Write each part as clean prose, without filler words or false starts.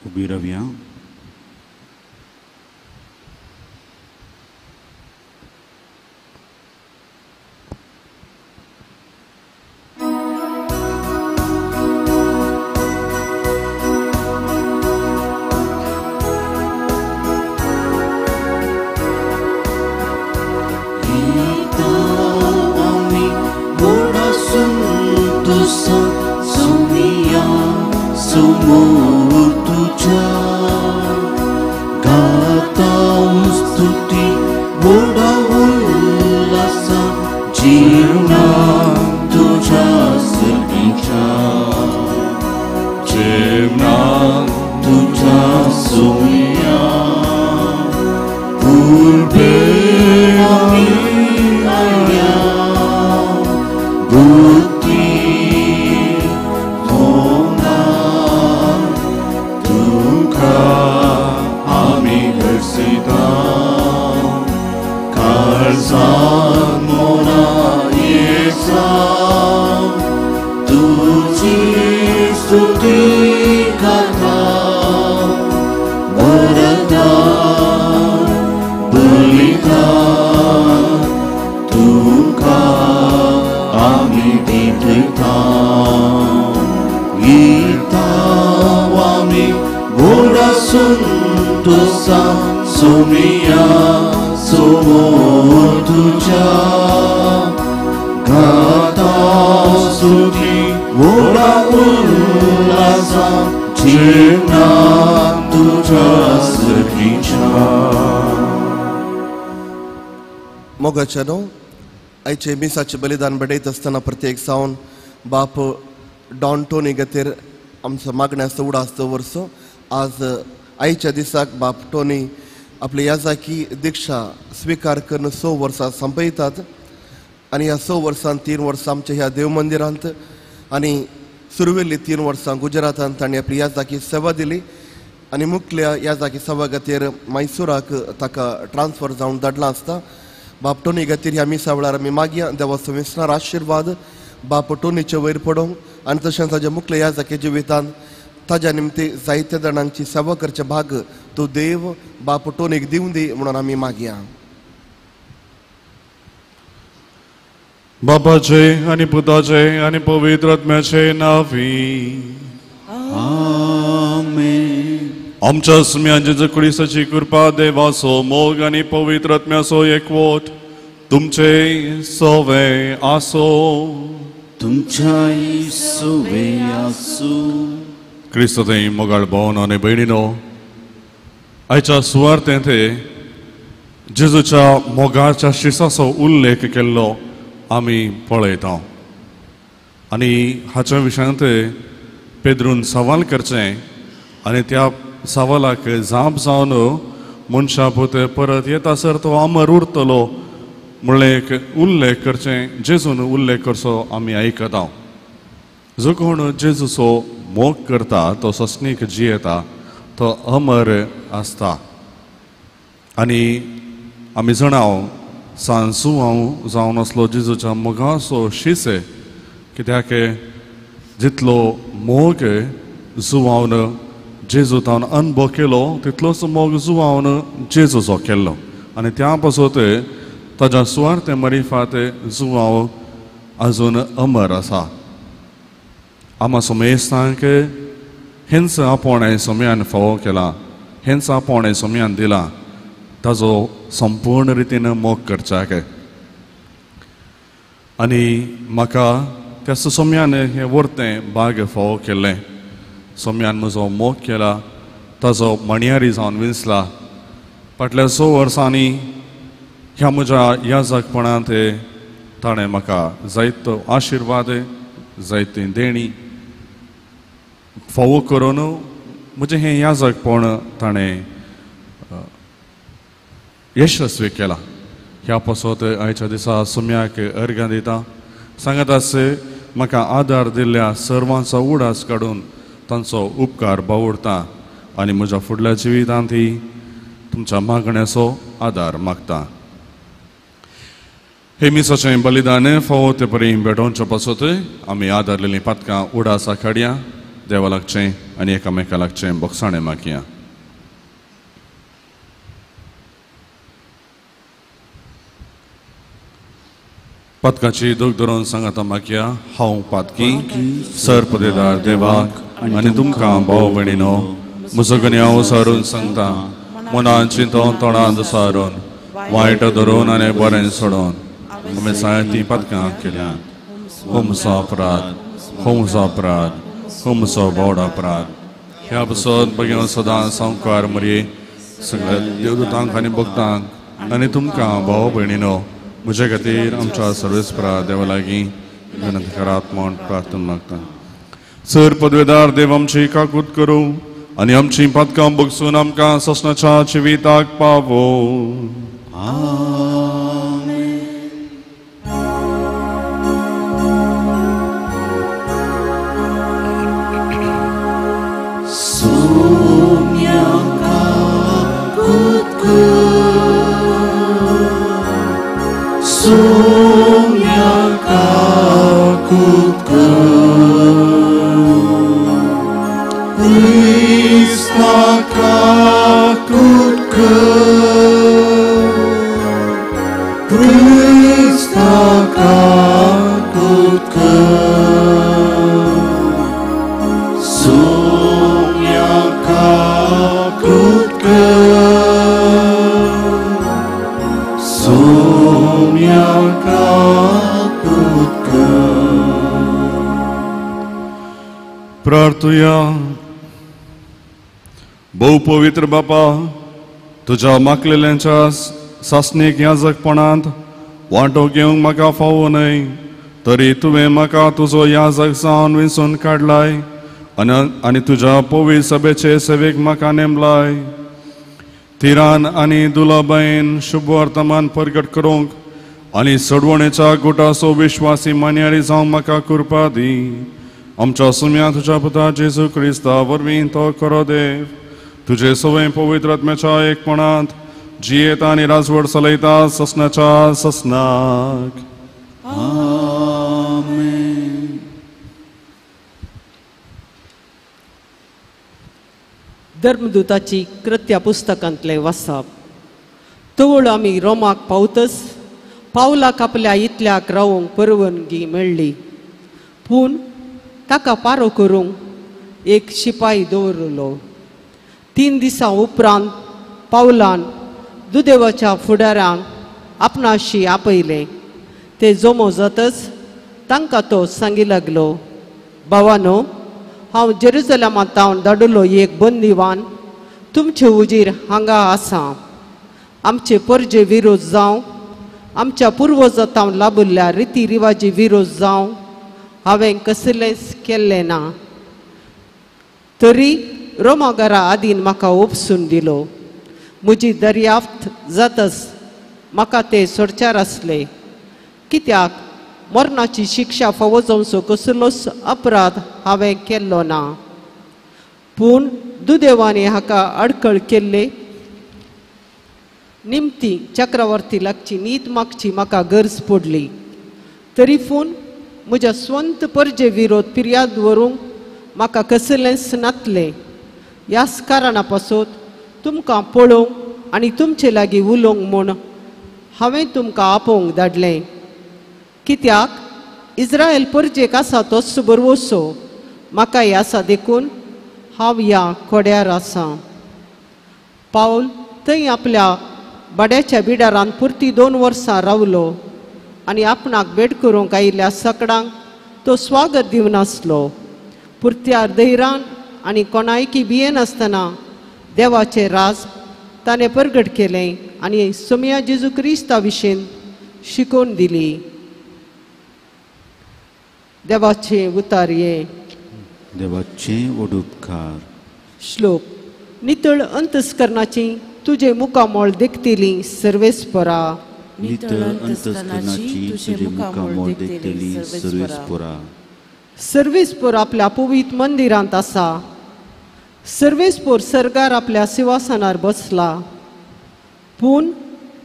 उबी रावया. मोगाच्यानो, आयचे मिसाचें बलिदान भेटयत आसतना प्रत्येक सावन बाप डॉन टोनी खातीर आमचो मागणें आसता उडास दवरचो. आज आयच्या दिसाक बाप टोनी आपली याजाकी दिक्षा स्विकार करून 6 वर्सां संपयतात आनी ह्या 6 वर्सांत 3 वर्सां आमच्या ह्या देव मंदिरांत आनी सुरवेल्ली 3 वर्सां गुजरातांत तांणी आपली याजाकी सेवा दिली आनी मुखल्या याजाकी सेवा खातीर मैसुराक ताका ट्रान्सफर जावन धाडलां आसता. बाप टोनी खातीर ह्या मिसा वेळार आमी मागया देवाचो विसणार आशिर्वाद बाप टोनीचे वयर पडोवंक आनी तशेंच ताज्या मुखल्या याजाकी जिवितांत ताज्या निमती जायत्या जाणांची सेवा करचे भाग तो देव बाप टोनीक दिवं दी म्हणून आमी मागया. बापाचे आनी पुताचे आनी पवित्र आत्म्याचे नांवी आमेन. आमच्या सुम्यान जेजू क्रिस्ताची कृपा, देवाचो मोग आनी पवित्र आत्म्याचो एकवट तुमचे सवे आसो. तुमच्याय सवे आसो. क्रिस्त थंय मोगाळ भोवन आनी भयणीनो, आयच्या सुवार्थेंत जेजूच्या मोगाच्या शिसाचो उल्लेख केल्लो आमी पळयता आनी हाच्या विशयांत पेद्रून सवाल करचें आनी त्या सवालाक जाप जावन मनशा पूत परत येतासर तो अमर उरतलो म्हणलें एक उल्लेख करचें, जेजून उल्लेख करचो आमी आयकता. जो कोण जेजूचो मोग करता तो सस्नीक जियेता, तो अमर आसता. आनी आमी जाणाव सांजू हांव जावन आसलो जेजूच्या मोगाचो शिसे, कित्याक जितलो मोग जुवावन जेजू तावन अनुभव केलो तितलोच मोग जुवावन जेजूचो केल्लो आनी त्या पासत ताज्या सुवार्थे मरिफात जुवाव आजून अमर आसा. आमा सोमेस्तांक हेंच आपोवणें सोम्यान फावो केला, हेंच आपोवणें सोम्यान दिला, ताजो संपूर्ण रितीन मोग करच्याक. आनी म्हाका त्या सोम्यान हें वर्तें भाग फावो केल्लें. सोम्यान म्हजो मोग केला, ताजो मणयारी जावन विंचला. फाटल्या 6 वर्सांनी ह्या म्हज्या याजकपणांत ताणें म्हाका जायतो आशिर्वाद, जायती देणी फावो करून म्हजें हें याजकपण ताणें यशस्वी केलां. ह्या पासत आयच्या दिसा सुम्याक अर्घां दिता, सांगत आस म्हाका आदार दिल्ल्या सर्वांचो उडास काडून तांचो उपकार बावुडता आनी म्हज्या फुडल्या जिवितांत ही तुमच्या मागण्याचो आदार मागता. हे मिसाचें बलिदान फावो ते परी भेटोवचे पासत आमी आदारलेलीं पातकां उडासा काडया. देवा लागचें आनी एकामेका लागचें बोगसाणें मागया. पातकाची दूख धरून सांगाता मागया. हांव पातकी सर पदेदार देवाक आनी तुमकां भाव भयणीनो म्हजो गुन्यांव सारून सांगता, मनान चिंतून तोंडान सारून वायट धरून आनी बरें सोडून आमी जायतीं पातकां केल्यांत. हो म्हजो अपराध, हो म्हजो अपराध, हो म्हजो व्हड अपराध. ह्या पासत भगिनी सदां सामकार मरये सगळ्या देवदूतांक आनी भक्तांक आनी तुमकां भाव भयणीनो म्हज्या खातीर आमच्या सर्वेस्परा देवा लागीं विनंती करात म्हूण प्रार्थना मागता. सर पदवेदार देव आमची काकूत करूं आनी आमची पातकां बगसून आमकां ससनाच्या जिविताक पावो. प्रार्थुया. भोव पवित्र बापा, तुज्या मागलेल्यांच्या सासणीक याजकपणांत वांटो घेवंक म्हाका फावो न्हय, तरी तुवें म्हाका तुजो याजक जावन विंचून काडलाय आनी तुज्या पवित्र सभेचे सेवेक म्हाका नेमलाय. थिरान आनी दुलाबायेन शुभ वर्तमान परगट करूंक आनी सोडवणेच्या गुटाचो विश्वासी मान्यारी जावंक म्हाका कृपा दी. आमच्या सुम्या तुज्या पुता जेजू क्रिस्ता वरवीं तो खरो देव तुजे सवय पवित्र आत्म्याच्या एकपणांत जियेता आनी राजवट चलयता ससनाच्या ससनाक. आमेन. धर्मदूताची कृत्या पुस्तकांतलें वाचप. तवळ आमी रोमाक पावतच पावलाक आपल्या इतल्याक रावंक परवानगी मेळ्ळी, पूण ताका पारो करूंक एक शिपाई दवरलो. 3 दिसां उपरांत पावलान दुदेवाच्या फुडारांक आपणाशी आपयलें. ते जमो जातच तांकां तो सांगी लागलो, भावानो, हांव जेरुजलमांत हांव धाडिल्लो एक बंदिवान तुमचे उजीर हांगा आसा. आमचे परजे विरोध जावं, आमच्या पुर्वजां लाभिल्ल्या रिती रिवाजी विरोध जावं, हांवें कसलेंच केल्लें ना, तरी रोमाघरा आदीन म्हाका उपसून दिलो. म्हजी दर्याफ्त जातच म्हाका ते सोडच्यार आसले, कित्याक मरणाची शिक्षा फावो जावचो कसलोच अपराध हांवें केल्लो ना. पूण दुदेवांनी हाका अडखळ केल्ले निमती चक्रवर्ती लागची नीत मागची म्हाका गरज पडली. तरी पूण म्हज्या स्वंत परजे विरोध फिर्याद व्हरूंक म्हाका कसलेंच नातलें. ह्याच कारणा पासत तुमकां पळोवंक आनी तुमचे लागीं उलोवंक म्हूण हांवें तुमकां आपोवंक धाडलें. कित्याक इस्रायल परजेक आसा तोच बरवसो म्हाकाय आसा, देखून हांव ह्या कोड्यार आसा. पावल थंय आपल्या भाड्याच्या बिडारान पुरती 2 वर्सां रावलो आनी आपणाक भेट करूंक आयिल्ल्या सकडांक तो स्वागत दिवन आसलो. पुरत्यार धैरान आनी कोणायकी भियेनासतना देवाचें राज ताणें परगट केलें आनी सोमया जेजू क्रिस्ता विशीं शिकोवन दिली. देवाचें उतार हें. देवाचें वडुपकार. श्लोक. नितळ अंतस्करणाची तुजे मुखामळ देखतली सर्वेस्परा. नितळ अंतस्करणाची तुजे मुखामळ देखतली सर्वेस्परा. सर्वेस्पर आपल्या पवित्र मंदिरांत आसा. सर्वेस्पर सर्गार आपल्या सिंहासनार बसला, पूण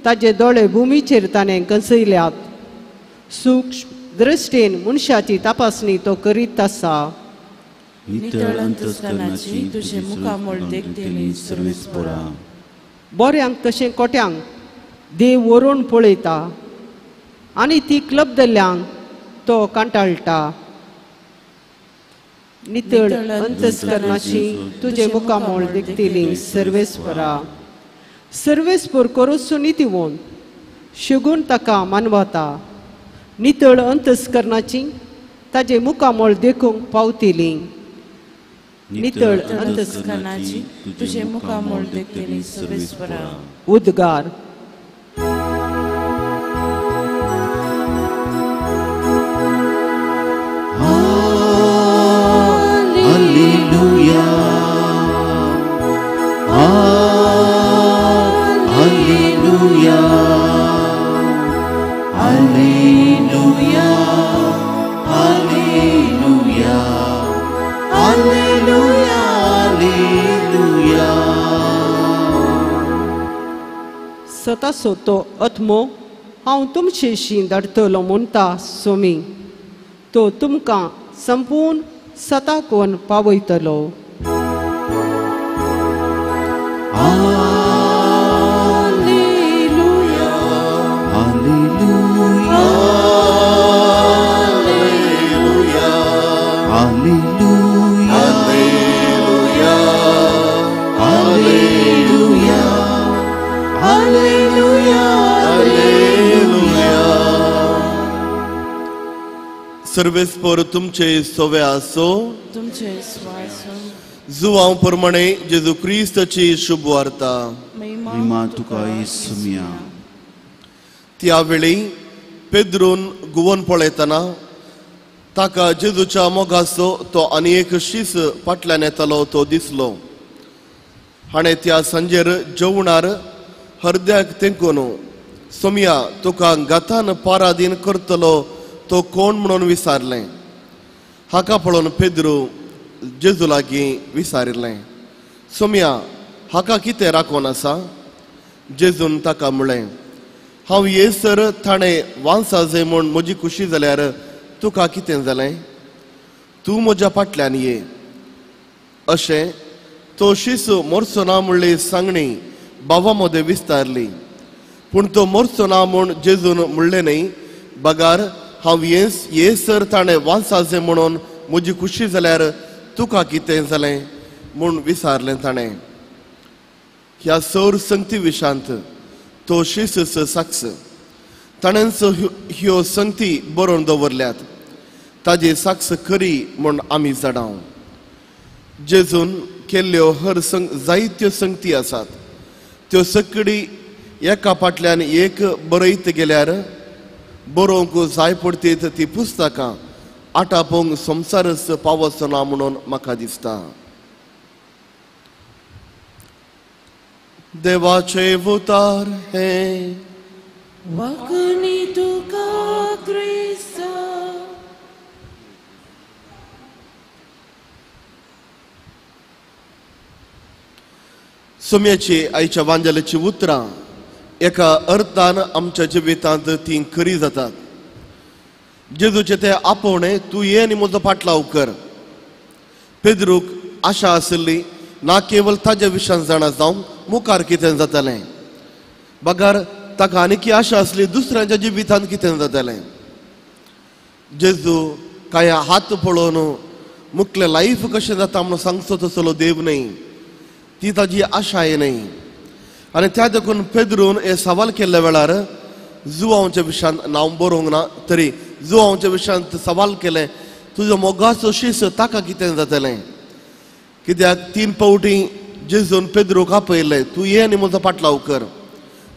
ताजे दोळे भुमीचेर ताणें कसयल्यात. सूक्ष्म दृश्टीन मनशाची तपासणी तो करीत आसा. नितळ अंतस्करणाची तुझे मुखामळ देखतेली सर्वेस्पोरा. बऱ्यांक तशें कोट्यांक देव वरोवन पळयता आनी ती क्लबदल्यांक तो कंटाळटा. नितळ अंतस्करणाची तुझे मुखामळ देखतेली सर्वेस्परा. सर्वेस्पोर करोसो नितीवोन शगून ताका मानवता. नितळ अंतस्करणाची ताजे मुखामळ देखूंक पावतली. नितळ अंतस्करणाची तुझे मुखामळ देखतेली सर्वेस्परा. उद्गार. Alleluia, Alleluia, Alleluia, Alleluia, Alleluia, Alleluia. सतासो तो आत्मो हांव तुमचेशी धाडटलो म्हणटा सोमी, तो तुमकां संपूर्ण सताकोन पावयतलो. Alleluia, Alleluia, Alleluia, Alleluia, Alleluia, Alleluia, Alleluia. सर्वेस्पोर तुमचे सोवे आसो, तुमचे स्वासो. जुवांव प्रमाणे जेजू क्रिस्ताची शुभ वार्ता. महिमा तुका येसुमिया. त्या वेळी पेद्रून गुवन पळयतना ताका जेजूच्या मोगाचो तो आनी एक शीस फाटल्यान येतालो तो दिसलो. हाणें त्या सांजेर जेवणार हरद्याक तेंकून सोमया तुका गातान पारादीन करतलो तो कोण म्हणून विचारलें. हाका पळोवन पेद्रू जेजू लागीं विचारिल्लें, सोमया हाका कितें राखून आसा? जेजून ताका म्हणलें, हांव येसर ताणें वांसा जाय म्हूण म्हजी खुशी जाल्यार तुका कितें जालें? तूं म्हज्या फाटल्यान ये. अशें तो शिसू मोरचो ना म्हणली सांगणी बाबा मदें विस्तारली. पूण तो मोरचो ना म्हूण जेजून म्हणलें न्हय, बगार हांव येसर ताणें वांसा जाय म्हणून म्हजी खुशी जाल्यार तुका कितें जालें म्हूण विचारलें ताणें. ह्या सौर संगती विशांत तो शिस साक्ष ताणेंच ह्यो संगती बरोवन दवरल्यात. ताजी साक्ष खरी म्हूण आमी जाणाव. जेजून केल्ल्यो हर जायत्यो संगती आसात, त्यो सगळी एका फाटल्यान एक बरयत गेल्यार बरोवंक जाय पडतीत ती पुस्तकां आटापोवंक संवसारच पावचो ना म्हणून म्हाका दिसता. देवाचे उतार हे वागणी तुका क्रिस्ता. सोम्याची आयच्या वांजलेची उतरां एका अर्थान आमच्या जिवितांत ती खरी जातात. जेजूचे ते आपोवणे, तूं ये आनी म्हजो फाटलाव कर. पेद्रूक आशा आशिल्ली ना केवल ताज्या विशयान जाणा जावंक मुखार कितें जातलें, बगर ताका आनीक आशा आसली दुसऱ्यांच्या जिवितांत कितें जातलें. जेजू कांय हात पळोवन मुखलें लायफ कशें जाता म्हणून सांगचो तसलो देव न्हय, ती ताजी आशाय न्हय. आनी त्या देखून पेद्रून हे सवाल केल्ल्या वेळार जुवांच्या विशयांत नांव बरोवंक ना तरी जुवांच्या विशयांत सवाल केलें, तुजो मोगाचो शीस ताका कितें जातलें? कित्याक तीन पावटी जेजून पेद्रूक आपयलें, तूं ये आनी म्हजो फाटलाव कर,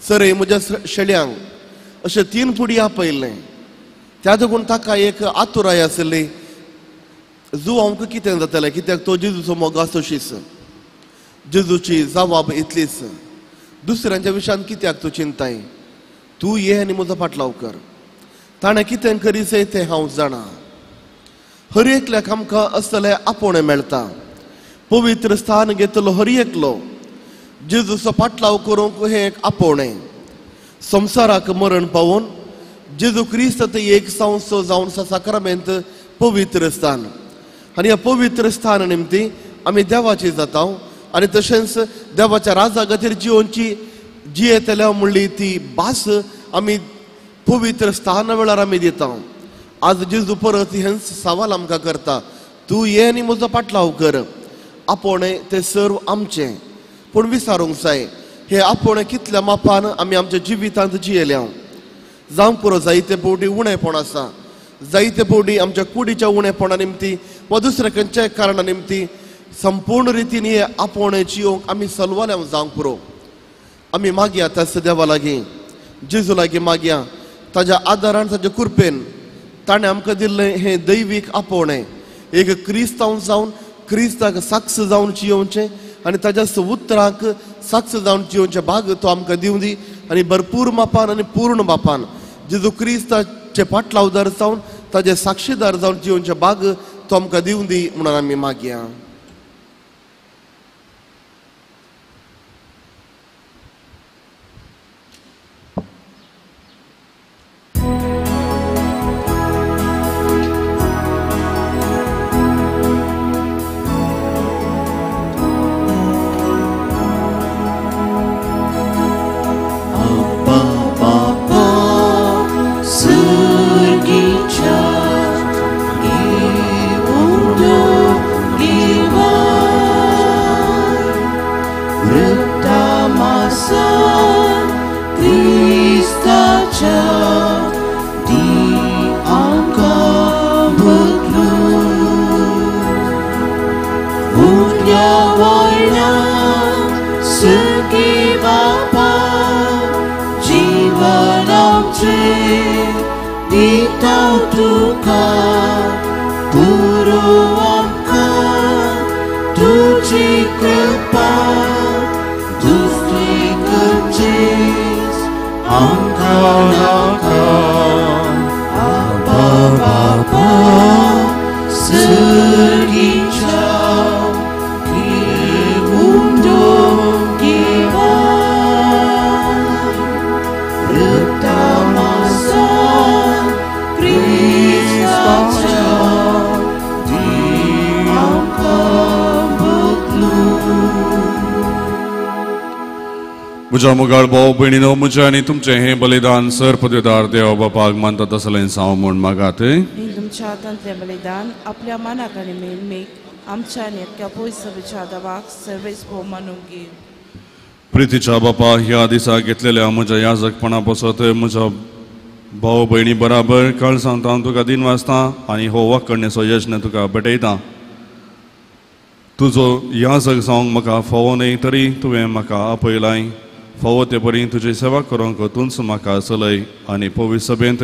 सर म्हज्या शेळ्यांक अशें तीन फुडी आपयलें. त्या देखून ताका एक आतुराय आसली जुवांक कितें जातलें, कित्याक तो जेजूचो मोगाचो शीस. जेजूची जवाब इतलीच, दुसऱ्यांच्या विशयांत कित्याक तूं चिंताय? तूं ये आनी म्हजो फाटलाव कर. ताणें कितें करीचें तें हांव जाणा. हर एकल्याक आमकां असलें आपोवणें मेळटा. पवित्र स्थान घेतलो हर एकलो जेजूचो फाटलाव करूंक हें एक आपोवणें. संवसाराक मरण पावोवन जेजू क्रिस्त एक संवसो जावन साक्रामेंत पवित्र स्थान आनी ह्या पवित्र स्थान निमती आमी देवाची जाता आनी तशेंच देवाच्या राजा खातीर जियोवची जियेतल्या म्हणली ती भास आमी पवित्र स्थाना वेळार आमी दिता. आज जेजू परत हेंच सवाल आमकां करता, तूं ये आनी म्हजो पाटलाव कर. आपोवणें तें सर्व आमचें, पूण विचारूंक जाय हे आपोवणें कितल्या मापान आमी आमच्या जिवितांत जियेल्या. जावंक पुरो जायते फावटी उणेपण आसा, जायते फावटी आमच्या कुडीच्या उणेपणा निमती वा दुसऱ्या खंयच्याय कारणा निमती संपूर्ण रितीन हे आपोवणें जियोवंक आमी सलवाल्या जावंक पुरो. आमी मागया त्याच देवा लागीं, जेजू लागीं मागया, ताज्या आदारान ताज्या कृपेन ताणें आमकां दिल्लें हें दैवीक आपोवणें एक क्रिस्तांव जावन क्रिस्ताक साक्ष जावन जियोवचें आनी ताज्या उतरांक साक्ष जावन जियोवचें भाग तो आमकां दिवं दी आनी भरपूर मापान आनी पूर्ण मापान जेजू क्रिस्ताचे पाटलावदार जावन ताजे साक्षीदार जावन जियोवचें भाग तो आमकां दिवं दी म्हणून आमी मागया. म्हज्या मोगाळ भाव भयणीनो, म्हजें आनी तुमचें हें बलिदान सर पदवीदार देव बापाक मानता तसलें हांव म्हूण मागात. तुमच्या हातांतलें बलिदान आपल्या मनाक आनी मेळमेक आमच्या आनी अख्ख्या पयसच्या दवाक सर्वेस भोव मानूंक घे. प्रितीच्या बापा, ह्या दिसा घेतलेल्या म्हज्या याजकपणा पासत म्हज्या भाव भयणी बराबर काळसांत हांव तुका दिन वाचता आनी हो वाकडणेचो यत्न तुका भेटयता. तुजो याजक जावंक म्हाका फावो न्हय तरी तुवें म्हाका आपयलाय. फावो ते परी तुजी सेवा करूंक तूंच म्हाका चलय आनी पवित्र सभेंत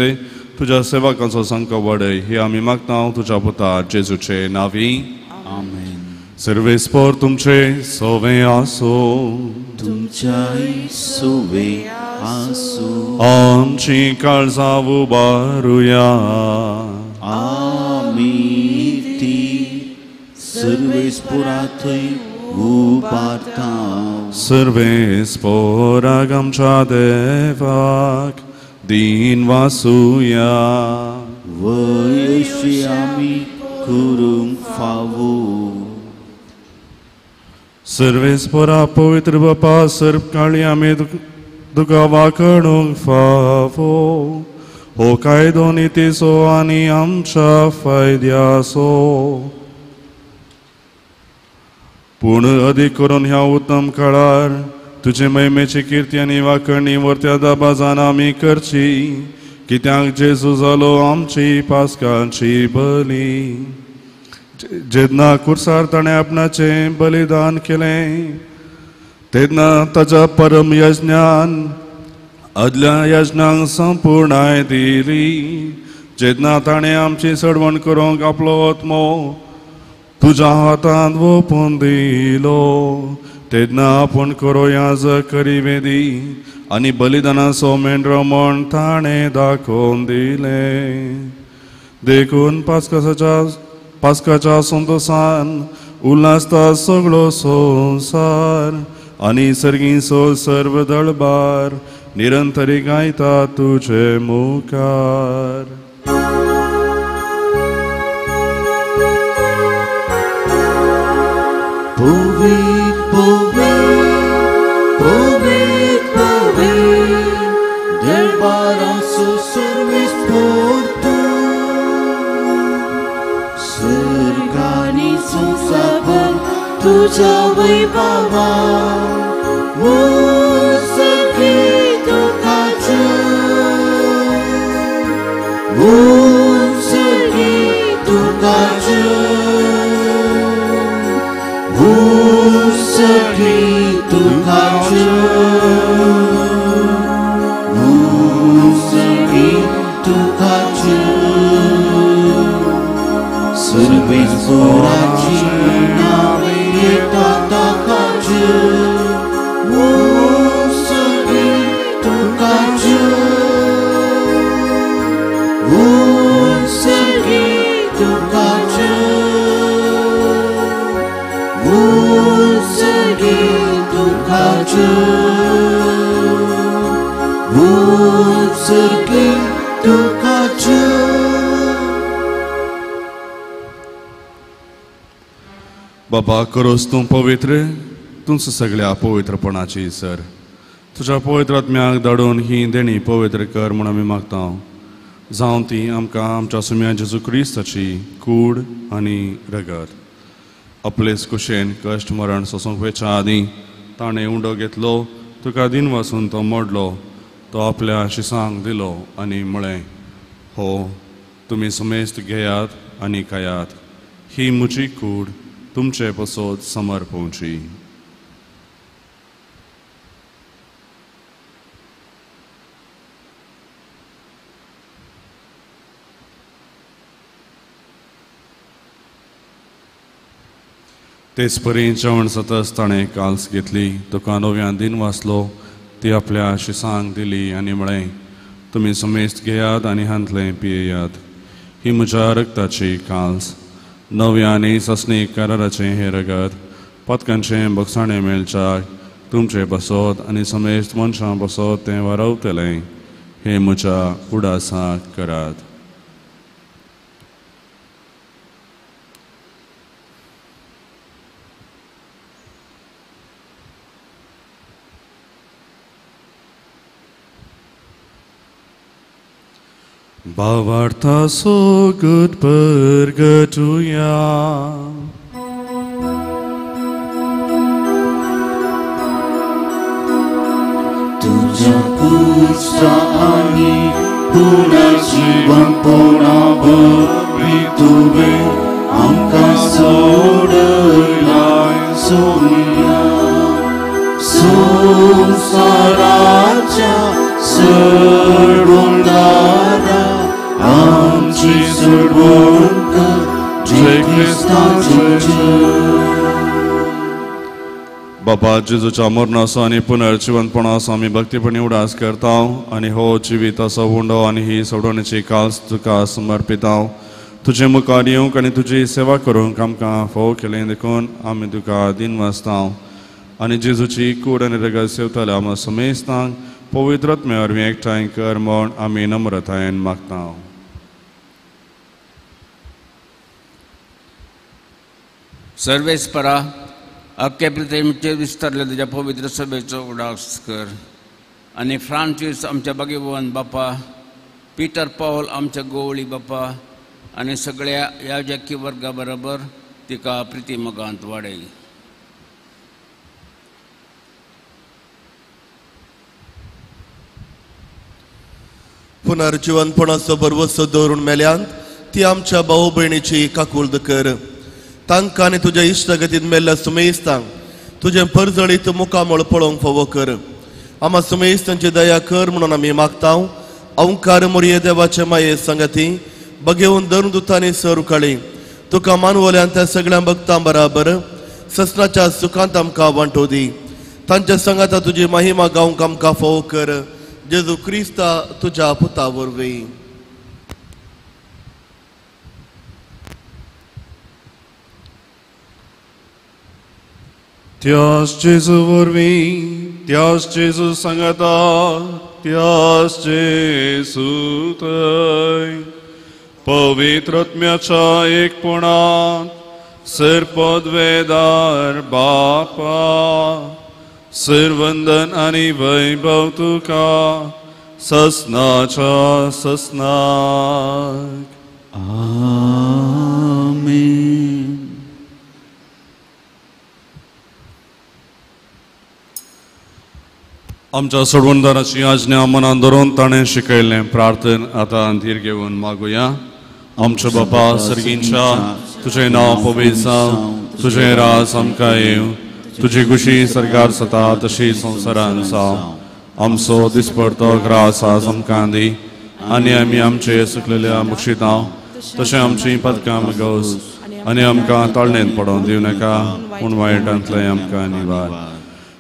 तुज्या सेवकांचो संक वाडय हे आमी मागता तुज्या पुता जेजूचे नांवी. आमेन. सर्वेस्पर तुमचे सोवे आसो, तुमच्याय सोवे आसो. आमची काळजां उबारुया. आमी ती सर्वेस्परा थंय उबारता. सर्वेस्पराक आमच्या देवाक दीन वासुया. वयशी आमी करूंक फावो. सर्वेस्परा पवित्र बापा, सर्व काळी आमी तुका वाकडूंक फावो. हो कायदो नितीचो आनी आमच्या फायद्याचो, पूण अदीक करून ह्या उत्तम काळार तुजे महिमेची किर्ती आनी वाकणी वरत्या दबाजान आमी करची, कित्याक जेजू जालो आमची पास्काची बली. जेन्ना कुर्सार ताणें आपणाचें बलिदान केलें तेन्ना ताच्या परम यज्ञान आदल्या यज्ञांक संपूर्णाय दिली. जेन्ना ताणें आमची सडवण करूंक आपलो आत्मो तुज्या हातांत वोपून दिलो तेन्ना आपूण करो याजक करी वेदी आनी बलिदानाचो मेंढरो म्हण ताणें दाखोवन दिलें. देखून पास्काच्या संतोसान उल्हासता सगळो संवसार आनी सर्गींचो सर्व दळबार निरंतरी गायता तुजे मुखार. पवित्र पवित्र पवित्र पवित्र दरबाराचो सर्वेस्पोर तूं सर्गांनी संवसारभर तुज्या वैभवान मुसकी तुका जय मुसकी तुका जय मुसकी तुका जय मुसकी तुका जय सर्वेस्पोराची नावे येता ताका जय मुसकी तुका जय मुसकी तुका जय मुसकी तुका जय मुसकी तुका जय. बाबा करोस तूं पवित्र तुमचं सगळ्या पवित्रपणाची सर तुज्या पवित्र आत्म्याक धाडून ही देणी पवित्र कर म्हूण आमी मागता. जावं ती आमकां आमच्या सुम्या जेजू क्रिस्ताची कूड आनी रगत. आपलेच कुशेन कश्ट मरण सोसूंक वयच्या आदीं ताणें उंडो घेतलो, तुका दिन वासून तो मोडलो, तो आपल्या शिसांक दिलो आनी म्हळें, हो तुमी समेस्त घेयात आनी खायात, ही म्हजी कूड तुमचे पसत समर्पोवची. तेच परी जेवण जातच ताणें काल्स घेतली, तुका नव्यान दिन वाचलो, ती आपल्या शिसांक दिली आनी म्हळें, तुमी समेस्त घेयात आनी हांतलें पियेयात, ही म्हज्या रक्ताची काल्स, नव्या आनी ससनी कराराचें हें रगत पदकांचें बगसाणें मेळच्याक तुमचे बसत आनी समेस्त मनशां बसत तें वारवतलें, हें म्हज्या उडासाक करात. भावार्थाचो गट परगटुया. तुझ्या पुसा आनी पुनर्जीवनपणा वरवीं तुवें आमकां सोडयलाय सोडया संवसाराच्या सोडवणदारा आमची सोडवण कर जय क्रिस्ताचें जय. बाबा जेजूच्या मरणाचो आनी पुनर्जिवनपणाचो आमी भक्तीपणी उडास करता आनी हो जिविताचो उंडो आनी ही सोडवणेची काल्स तुका समर्पिता. तुजे मुखार येवंक आनी तुजी सेवा करूंक आमकां फोव केलें देखून आमी तुका दिन वाचता आनी जेजूची कूड आनी रगत सेवताल्या आमकां समेस्तांक पवित्र आत्म्या वरवीं एकठांय कर म्हूण आमी नम्रतायेन मागता. सर्वेस्परा अख्खे पृथ्वीचेर विस्तारले तुज्या पवित्र सभेचो उडास कर आनी फ्रांसीस आमच्या बागेवन बापा, पिटर पावल आमच्या गोवळी बापा आनी सगळ्या याजकी वर्गा बरोबर तिका प्रिती मोगांत वाडय. पुनर्जिवनपणाचो भरवसो दवरून मेल्यांत ती आमच्या भाऊ भयणीची काकुळद कर. तांकां आनी तुज्या इश्टागतीन मेल्ल्या सुमेस्तांक तुजें परजळीत मुखामळ पळोवंक फावो कर. आमा सुमेस्तांची दया कर म्हणून आमी मागता. अंकार मोरये देवाचे माये संगती बगेवन धरून दुतांनी सर उकाळी तुका मानवल्यान त्या सगळ्या भक्तां बराबर ससनाच्या सुखांत आमकां वांटो दी. तांच्या संगाता तुजी महिमा गावंक आमकां फावो कर. जेजू क्रिस्ता तुज्या पुता वरवीं. त्याच जेजू वरवीं, त्याच जेजू सांगाता, त्याच जेजू थंय पवित्र आत्म्याच्या एकपणांत सर पदवेदार बापा, सरवंदन आनी वैभव तुका ससनाच्या ससनाक. आमेन. आमच्या सोडवणदाराची आज्ञा मनान धरून ताणें शिकयल्लें प्रार्थन आतां धीर घेवन मागुया. आमच्या बापा सर्गींच्या, तुजें नांव पवित्र जावं, तुजें राज आमकां येवं, तुजी खुशी सरकार जाता तशी संवसारान जावं. आमचो दिसपडतो ग्रास आज आमकां दी आनी आमी आमचे सुकलेल्या बक्षितां तशें आमचीं पदकां गवस आनी आमकां ताळणेंत पडोवन दिवं नाका, पूण वायटांतलें आमकां निवार.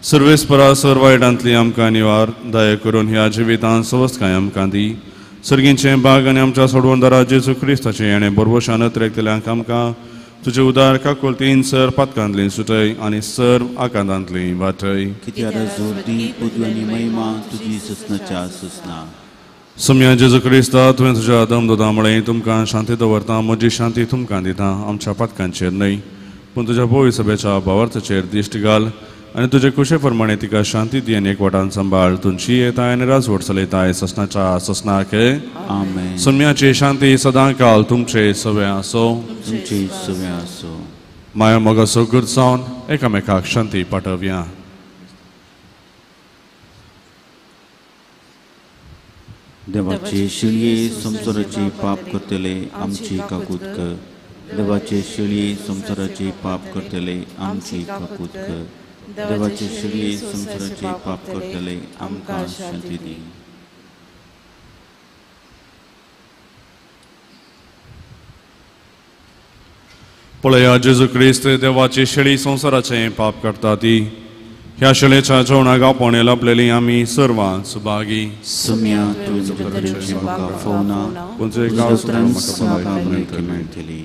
सर्वेस्परा सर वायटांतली आमकां निवार. दया करून ह्या जिवितांत सवस्तकाय आमकां दी. सर्गींचें बाग आनी आमच्या सोडवणदारा जेजू क्रिस्ताचें येणें बरवशान अतिरेकतल्यांक आमकां तुजे उदार काकुळतीन सर पातकांतली सुटय आनी सर्व आकांतांतली वाटय. सम्या जेजू क्रिस्ता, तुवें तुज्या दमदोदा म्हळें, तुमकां शांती दवरता, म्हजी शांती तुमकां दिता. आमच्या पातकांचेर न्हय पूण तुज्या भोवी सभेच्या भावार्थाचेर दिश्ट घाल आनी तुजे कुशे प्रमाणे तिका शांती दी आनी एकवटान सांबाळ. तुमची येताय आनी राजवट चलयताय ससनाच्या ससनाक. आमेन. सम्याची शांती सदां काल तुमचे सवे आसो. तुमचे सवे आसो. माया मोगाचो गुर्त जावन एकामेकाक शांती पाठोवया. देवाचे शिळये संवसाराचे पाप करतले आमची काकूत कर. देवाचे शिळये संवसाराचे पाप करतले आमची काकूत कर. देवाचे शिळये संवसाराचे पाप करतले आमकां शांती दी. पळया जेजू क्रिस्त देवाची शेळी संवसाराचें पाप करता ती. ह्या शेळेच्या जेवणाक आपोवणें लाभलेली आमी सर्वां सुभागी. सम्या तुवें म्हाका फोवना, पूण तुजें गांव सुद्दां म्हाका भलायकी मेळटली.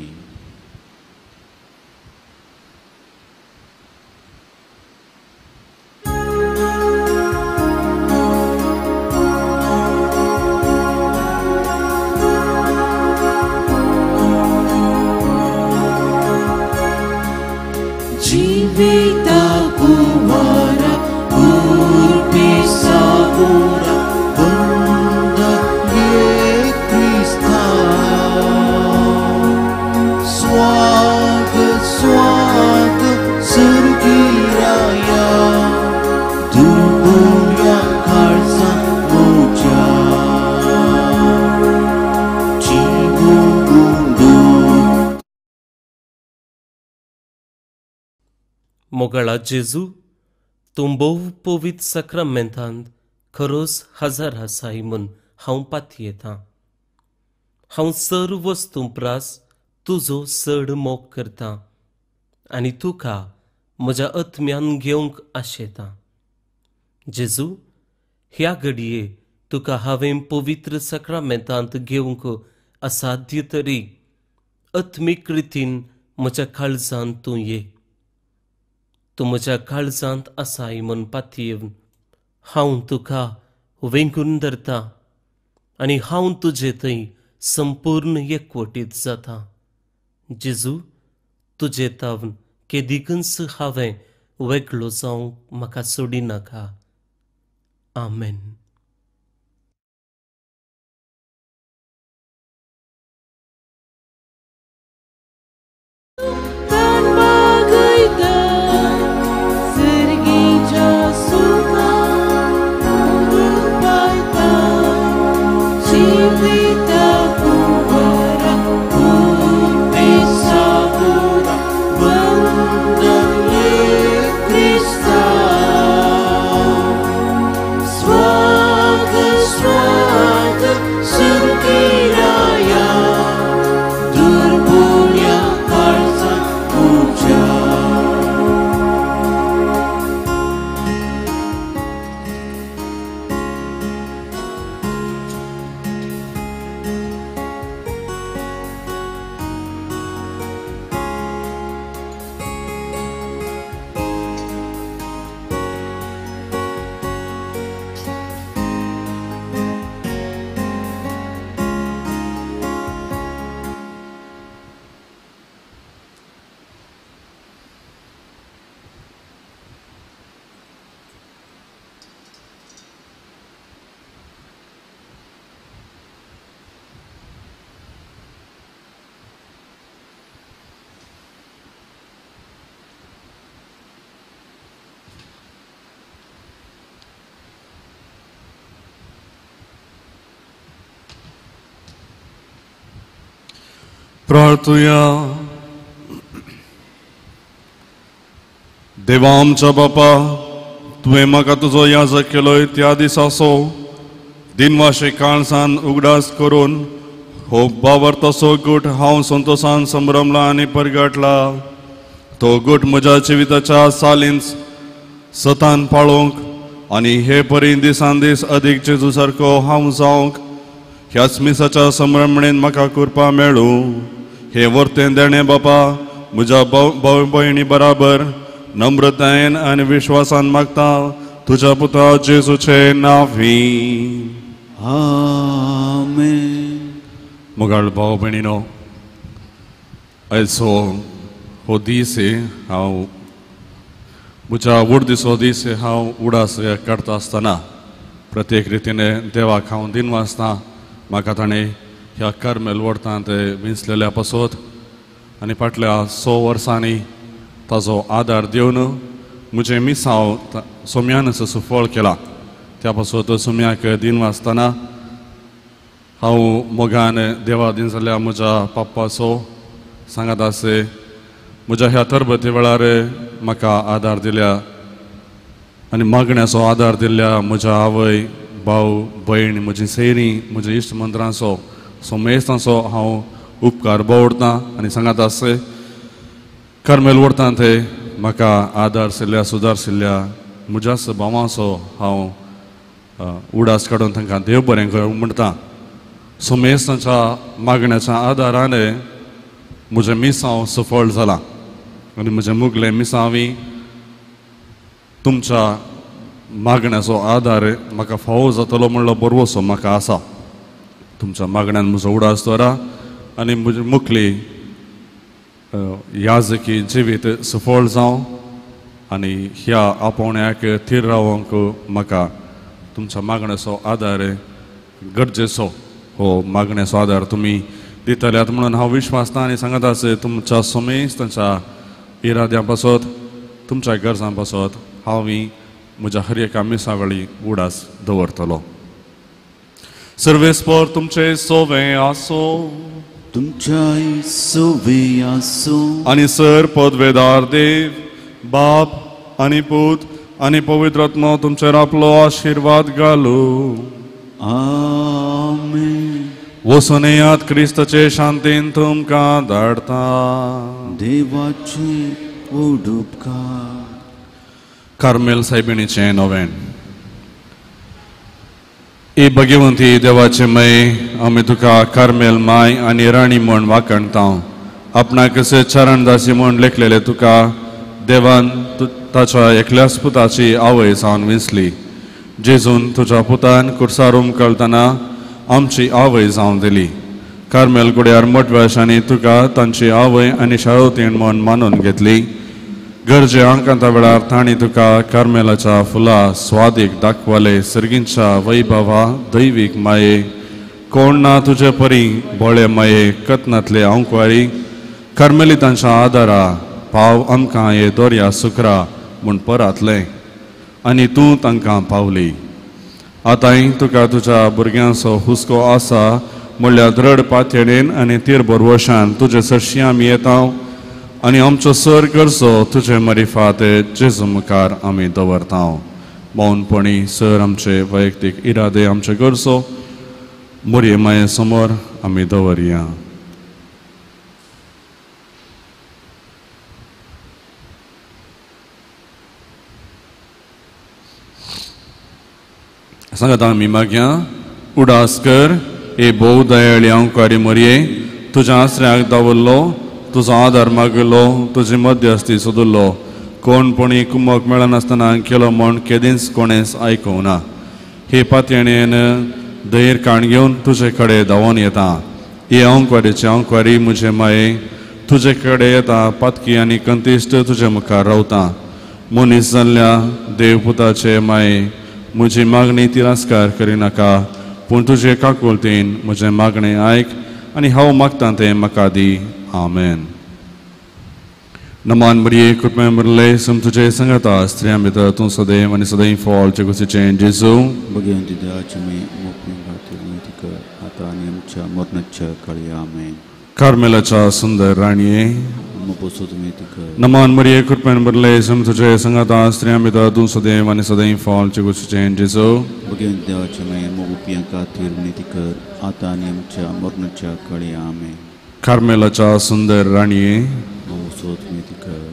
मोगाळा जेजू, तूं भोव पवित्र साक्रामेंतांत खरोच हजार आसाय म्हूण हांव पातयेतां. हांव सर्व वस्तूं प्रास तुजो चड मोग करतां आनी तुका म्हज्या आत्म्यान घेवंक आशेतां. जेजू, ह्या घडये तुका हांवें पवित्र साक्रामेंतांत घेवंक असाध्य तरी आत्मीक रितीन म्हज्या काळजांत तूं ये. तूं म्हज्या काळजांत आसाय म्हूण पातयेवन हांव तुका वेंगून धरता आनी हांव तुजे थंय संपूर्ण एकवटीत जाता. जेजू, तुजे तावन केदिकूच हांवें वेगळो जावंक म्हाका सोडिनाका. आमेन. Swag, प्रार्थुया. देवा आमच्या बापा, तुवें म्हाका तुजो याजक केलोय त्या दिसाचो दिनवाशे काळसान उगडास करून हो बाबर तसो गूट हांव संतोशान संभ्रमला आनी परगटला. तो गूट म्हज्या जिविताच्या सालीन सतान पाळोवंक आनी हे परी दिसान दीस अदीक जेजू सारको हांव जावंक ह्याच मिसाच्या संभ्रमणेन म्हाका कृपा मेळूं. हे वर्तें देणें बापा म्हज्या भाव भयणी बराबर नम्रतायेन आनी विश्वासान मागता तुज्या पुता जेजूचे नांवी. आमेन. मोगाळ भाव भयणीनो, आयचो हो दीस हांव म्हज्या वडदिसो दीस हांव उडास काडटा आसतना प्रत्येक रितीन देवाक हांव दिनवासता. म्हाका ताणें ह्या कार्मेल वडतांत विंचलेल्या पासत आनी फाटल्या 100 वर्सांनी ताजो आदार दिवन म्हजें मिसांव सोम्यानच सुफळ केला. त्या पासत सोम्याक दिनवासतना हांव मोगान देवा दिन जाल्या म्हज्या पप्पाचो सांगात आसे म्हज्या ह्या तरबती वेळार म्हाका आदार दिल्या आनी मागण्याचो आदार दिल्ल्या म्हज्या आवय भाव भयण म्हजी सैरी म्हज्या इश्ट मंत्रांचो सोमेस्तांचो हांव उपकार बावडतां आनी सांगात आसे कार्मेल वडतां ते म्हाका आदार शिल्ल्या सुदार शिल्ल्या म्हज्याच भावांचो हांव उडास काडून तांकां देव बरें कर म्हणटा. सोमेस्तांच्या मागण्याच्या आदारान म्हजें मिसांव सफळ जालां आनी म्हजें मुगलें मिसांवी तुमच्या मागण्याचो आदार म्हाका फावो जातलो म्हणलो बरवसो म्हाका आसा. तुमच्या मागण्यान म्हजो उडास दवरा आनी म्हजी मुखली याजकी जिवीत सफळ जावं आनी ह्या आपोवण्याक थीर रावंक म्हाका तुमच्या मागण्याचो आदार गरजेचो. हो मागण्याचो आदार तुमी दितल्यात म्हणून हांव विश्वासता आनी सांगत आसा तुमच्या समेस्त तांच्या इराद्यां पासत तुमच्या गरजां पासत हांव म्हज्या हर एका मिसा वेळी उडास दवरतलो. सर्वेस्पर तुमचे सोवे आसो, तुमच्याय सोवे आसो. आनी सर पदवेदार देव बाप आनी पूत आनी पवित्र आत्मो तुमचेर आपलो आशिर्वाद घालू. आमेन. वचून येयात, क्रिस्ताचे शांतीन तुमकां धाडटा. देवाचे उपकार. कार्मेल सायबिणीचें नोवेन. ए भगवंती देवाचे मय, आमी तुका कार्मेल माय आनी राणी म्हूण वाखणता. आपणाक चरणदासी म्हूण लेखलेले तुका देवान ताच्या एकल्याच पुताची आवय जावन विंचली. जेजून तुज्या पुतान कुर्सार उमकळतना आमची आवय जावन दिली. कार्मेल गुड्यार मोटव्याशांनी तुका तांची आवय आनी शारोतीण म्हूण मानून घेतली. गरजे अंकांता वेळार तांणी तुका कार्मेलाच्या फुलां स्वादीक दाखवले. सर्गींच्या वैभवा दैवीक माये, कोण ना तुजे परी भोळे माये कथनांतले अंकवारी. कार्मेलितांच्या आदारा पाव आमकां हे दोर्या सुकरा म्हूण परातलें आनी तूं तांकां पावली. आतांय तुका तुज्या भुरग्यांचो हुस्को आसा म्हणल्यार द्रड पातयेन आनी तीर बरवशान तुजे सरशी आमी येता आनी आमचो सर करचो तुजे मरिफात जेजू मुखार आमी दवरता. मौनपणी सर आमचे वैयक्तीक इरादे आमचे करचो मोरये माये समोर आमी दवरया. सांगात आमी मागया. उडास कर ए भोव दयाळी अंकारी मोरये, तुज्या आसऱ्याक दवरलो, तुजो आदार मागलो, तुजी मध्यस्थी सोदलो. कोण पणी कुमक मेळनासतना केलो म्हूण केदींच कोणेंच आयकूंक ना. हे पातयेन धैर्य काण घेवन तुजे कडेन धांवोन येता. हे अंकवारीची अंकवारी म्हजे माये तुजे कडेन येता. पातकी आनी कंतिश्ट तुजे मुखार रावता. मनीस जाल्ल्या देवपुताचे माये म्हजी मागणी तिरस्कार करिनाका, पूण तुजे काकुळतीन म्हजें मागणें आयक आनी हांव मागतां तें म्हाका दी. आमेन. नमान मरिये, कृपे मुरले सम तुझे संगता, स्त्रियां भितर तूं सदैव आनी सदैव फॉल जेकुसीचें जेजू. भगवंती देवाची मी मोकळी खातीर विनंती कर आतां आनी आमच्या मरणाच्या काळी. आमेन. कार्मेलाच्या सुंदर राणये नमान मरिये कृपेन भरले सम तुझे संगाता स्त्रियां भितर तूं सदैव आनी सदैव फॉल चिगुचें जेजू. भगवंत देवाचे माये मोगुपियां खातीर विनंती कर आतां आनी आमच्या मरणाच्या कळी. आमेन. कार्मेलाच्या सुंदर राणये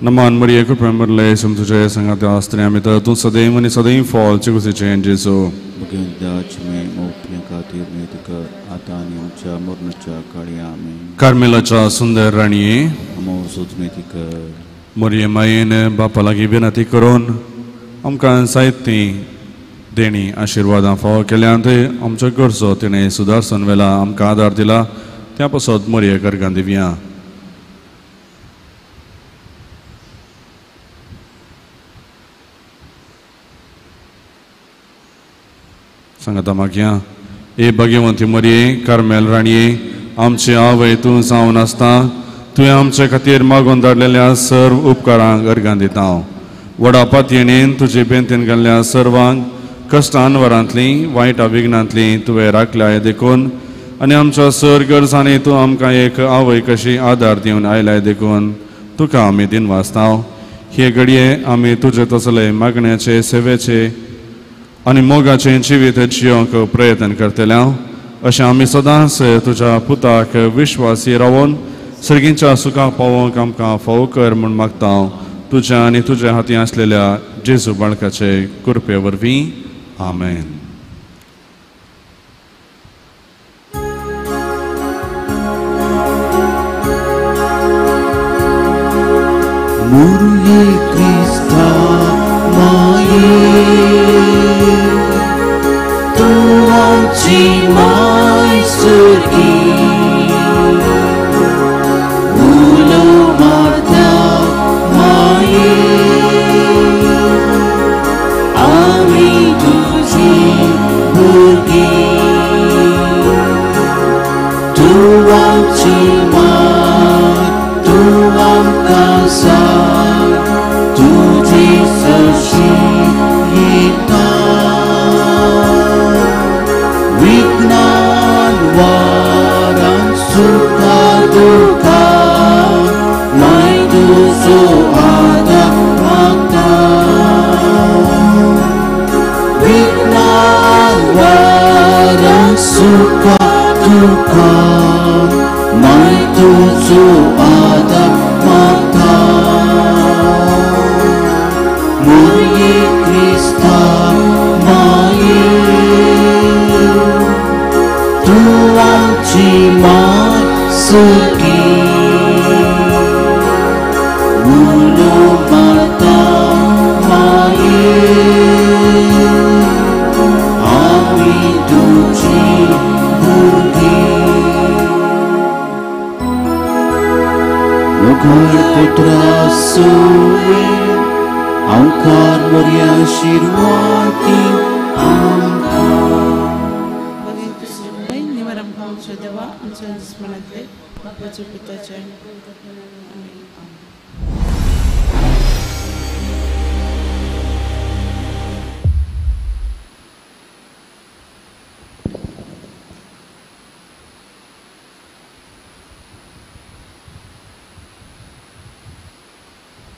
नमान मरिये कृपेन भरले सम तुझे संगाता स्त्रियां भितर तूं सदैव आनी सदैव फॉल चिगुचें जेजू. भगवंत देवाचे माये मोगुपियां खातीर विनंती कर आतां आनी आमच्या मरणाच्या कळी. आमेन. कार्मेलाच्या सुंदर राणये मोरये मायेन बापा लागीं विनंती करून आमकां जायतीं देणी आशिर्वादां फावो केल्यांत. आमच्यो गरजो तिणें सुदारसून वेला आमकां आदार दिला त्या पासत मोरये करगां दिवया. सांगाता मागया. ए भाग्यवंती मोरये कार्मेल राणये आमचे आवय तूं जावन आसता तुवें आमचे खातीर मागून धाडलेल्या सर्व उपकारांक अर्गां दिता. व्हडा पातयेणेन तुजे बेंतीन घाल्ल्या सर्वांक कश्टान वरांतलीं वायट विघ्नांतलीं तुवें राखल्याय देखून आनी आमच्या सर गरजांनी तूं आमकां एक आवय कशी आदार दिवन आयल्याय देखून तुका आमी दिनवासता. हे घडये आमी तुजे तसले मागण्याचे सेवेचे आनी मोगाचें जिवीत जियोंक प्रयत्न करतले. अशें आमी सदांच तुज्या पुताक विश्वासी रावून सर्गींच्या सुखाक पावोवंक आमकां फावो कर म्हूण मागता. तुज्या आनी तुज्या हातीं आसलेल्या जेजू बाळकाचे कृपे वरवीं. आमेन. मुरये क्रिस्ता माये तूं आमची माय सर्गी उलो मारता माये आमी तुजी भुरगीं तूं आमची माय तूं आमकां सांग तुजी सरशी येता विज्ञान वारान सुखा दुखा माय तुजो आदार मागता विज्ञान वारान सुखा दुखा माय तुजो आदार मागता मुरये क्रिस्ता माये तूं आमची माय सगी उलो मारता माये आमी तुजी भुरगीं. मोगाळ पुत्रा सोवे आंकार मोरया आशिर्वादी आमकां. देवा आमच्या स्मरणांतले बापाच्या पुताच्या. आमेन.